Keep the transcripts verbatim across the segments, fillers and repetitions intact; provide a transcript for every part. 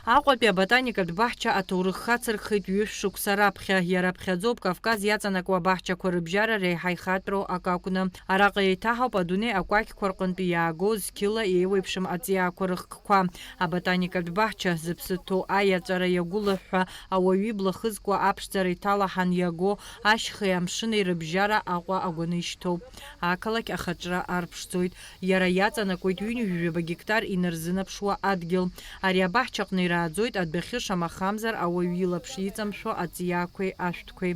Аҟәатәи аботаникатә баҳча аҭоурых хацырхеит ҩышә шықәса раԥхьа. Иара аԥхьаӡоуп Кавказ иаҵанакуа абаҳчақәа рыбжьара реиҳа ихатәроу акы акәны. Араҟа еиҭаҳауп адунеи акәакьқәа рҟынтәи иаагоу зқьыла еиуеиԥшым аҵиаақәа рыхкқәа. Аботаникатә баҳча зыԥсы ҭоу аиаҵәара иагәылыҳәҳәа, ауаҩы ибла хызкуа аԥшӡара иҭалаҳан иаго ашьхеи амшыни рыбжьара Аҟәа агәаны ишьҭоуп. Ақалақь ахаҿра арԥшӡоит. Иара иаҵанакуеит ҩынҩажәаба гектар инарзынаԥшуа адгьыл. Ари абаҳчаҟны ирааӡоит адәахьы шамахамзар ауаҩы илаԥш иҵамшәо аҵиаақәеи ашәҭқәеи.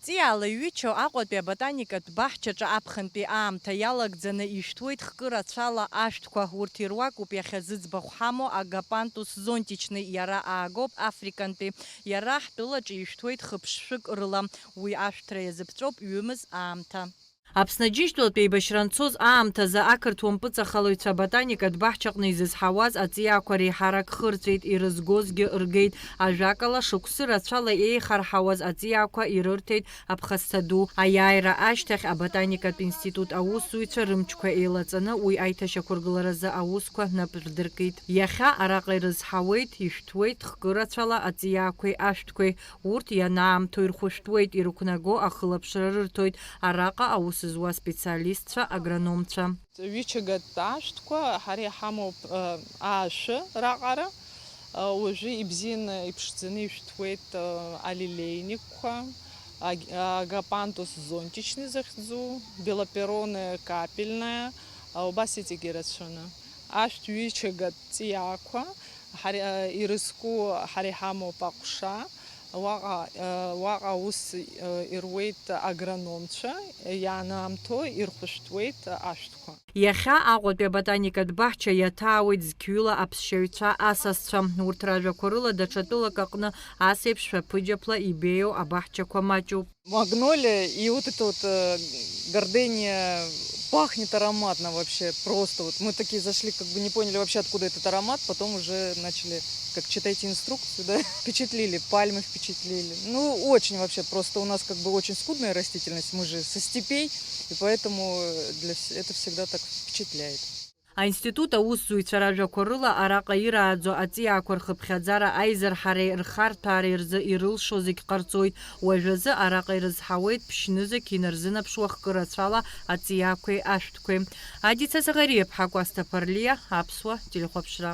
Ҵиаала иҩычоу Аҟәатәи аботаникатә баҳчаҿы аԥхынтәи аамҭа иалагӡаны ишәҭуеит хкы рацәала ашәҭқәа. Урҭ ируакуп иахьа зыӡбахә ҳамоу агапантус зонтичный, иара аагоуп Африкантәи. Иара ҳтәылаҿы ишәҭуеит хыԥшшәык рыла. Уи ашәҭра иазыԥҵәоуп ҩымыз аамҭа. Аԥсны Аџьынџьтәылатә еибашьра анцоз аамҭазы ақырҭуа мпыҵахалаҩцәа аботаникатә баҳчаҟны изызҳауаз аҵиаақәа реиҳарак хырҵәеит, ирызгозгьы ргеит. Ажәакала, шықәсы рацәала еихарҳауаз аҵиаақәа ирырҭеит аԥхасҭа ду. Аиааира ашьҭахь аботаникатә институт аусзуҩцәа рымчқәа еилаҵаны уи аиҭашьақәыргыларазы аусқәа нап рдыркит. Иахьа араҟа ирызҳауеит, ишәҭуеит хкы рацәала аҵиаақәеи ашәҭқәеи. Урҭ ианаамҭоу ирхәышәтәуеит, ирықәнаго ахылаԥшра рырҭоит араҟа аус зуа специалистцәа, агрономцәа. Ҩычагатә ашәҭқәа ҳара иҳамоуп, э, аашәы раҟара. Э, уажәы ибзианы, иԥшӡаны ишәҭуеит, э, алилейникқәа, аг-, агапантус зонтичный захьӡу, белоперонная капельная, э, убас иҵегь ирацәаны. Ашәҭ ҩычагатә ҵиаақәа ҳара, э, ирызку ҳара иҳамоуп аҟәша. Уаҟа, э, уаҟа аус, э, ируеит агрономцәа, ианаамҭоу ирхәышәтәуеит ашәҭқәа. Иахьа Аҟәатәи аботаникатә баҳча иаҭаауеит зқьҩыла аԥсшьаҩцәа, асасцәа. Урҭ ражәақәа рыла, даҽа тәылак аҟны ас еиԥш шәаԥыџьаԥла ибеиоу абаҳчақәа маҷуп. Магнолия и вот это вот, э, гордения пахнет ароматно вообще, просто вот мы такие зашли, как бы не поняли вообще, откуда этот аромат, потом уже начали, как, читайте инструкцию, да, впечатлили, пальмы впечатлили. Ну, очень вообще, просто у нас как бы очень скудная растительность, мы же со степей, и поэтому, э, для вс-, это всегда так впечатляет. Аинститут аусзуҩцәа ражәақәа рыла, араҟа ирааӡо аҵиаақәа рхыԥхьаӡара аизырҳареи рхарҭәаареи рзы ирылшо зегь ҟарҵоит. Уажәазы араҟа ирызҳауеит ԥшьнызқь инарзынаԥшуа хкы рацәала аҵиаақәеи ашәҭқәеи. Адица Заӷариаԥҳа, Кәасҭа Ԥарлиа, Аԥсуа телехәаԥшра.